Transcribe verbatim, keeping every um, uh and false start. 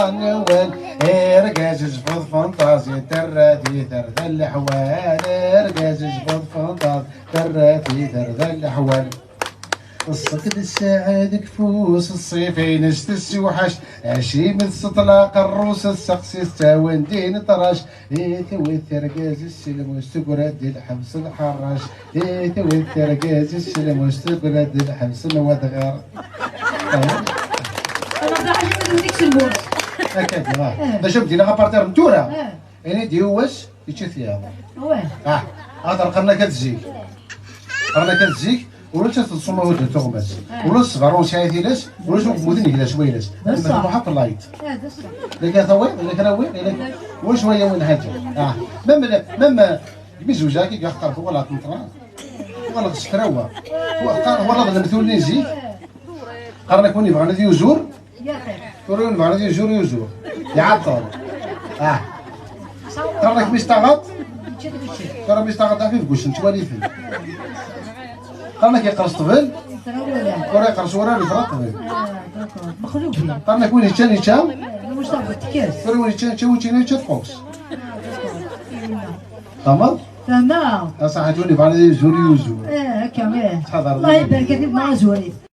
Awal, argaz ijbeḍ fantazi, terra di terda leḥwal, argaz ijbeḍ fantazi, terra di terda leḥwal. Ṣṣek d ssaɛa deg fus, ṣṣif-ines tessewḥac, acimi tseṭla aqerru-s, sseqsi-s tawan din ṭrac, i tewwet argaz-is s lmus, tegra-d di lḥebs n lḥeṛṛac, i tewwet argaz-is s lmus, tegra-d di lḥebs n wadɣir. Ana d aḥaǧa ma d-nek s lmut. Akka d-, ah. D acu am d-iniɣ apartir n tura? Ini-d yiwwas, yečča-t yiḍ. Ah, aqader qqaren akka d zik. Qqaren akka d zik, ulac ad teḍsum awd n tuɣmas. Ulac ṣṣber ur nesɛi tilas, ulac ur mmuten gla s waylas. Lmeḥmuḥ akk light. Laka tawiḍ, laka nawi, laka ulac waya win ḥaǧa. Ah, même, même, mi zewjeɣ akka, ggax qerfu wala tmeṭra. Wala ɣes frawa. Wala lemtul-nni zik. Qqaren akk win yebɣan ad yuzur. Tura win yebɣan ad yuzur, yuzur. Iɛeṭṭel. Ah. Qqaren akk mi staɣeḍ. Tura mi staɣeḍ ɣef ibgucen, ttwaliten. Qqaren akk iqqers ṭbel. Tura iqqers wara, yefra ṭbel. Qqaren akk win yeččan, yečča. Tura win yeččan, yečča, win yeččan, yečča tqus. Tfehmeḍ? Fehmeɣ. Aṣaḥ, win yebɣan ad yuzur, yuzur. Eh, akka, eh. Ttḥadar. Allah ibarek, ad yebɣa azur-it.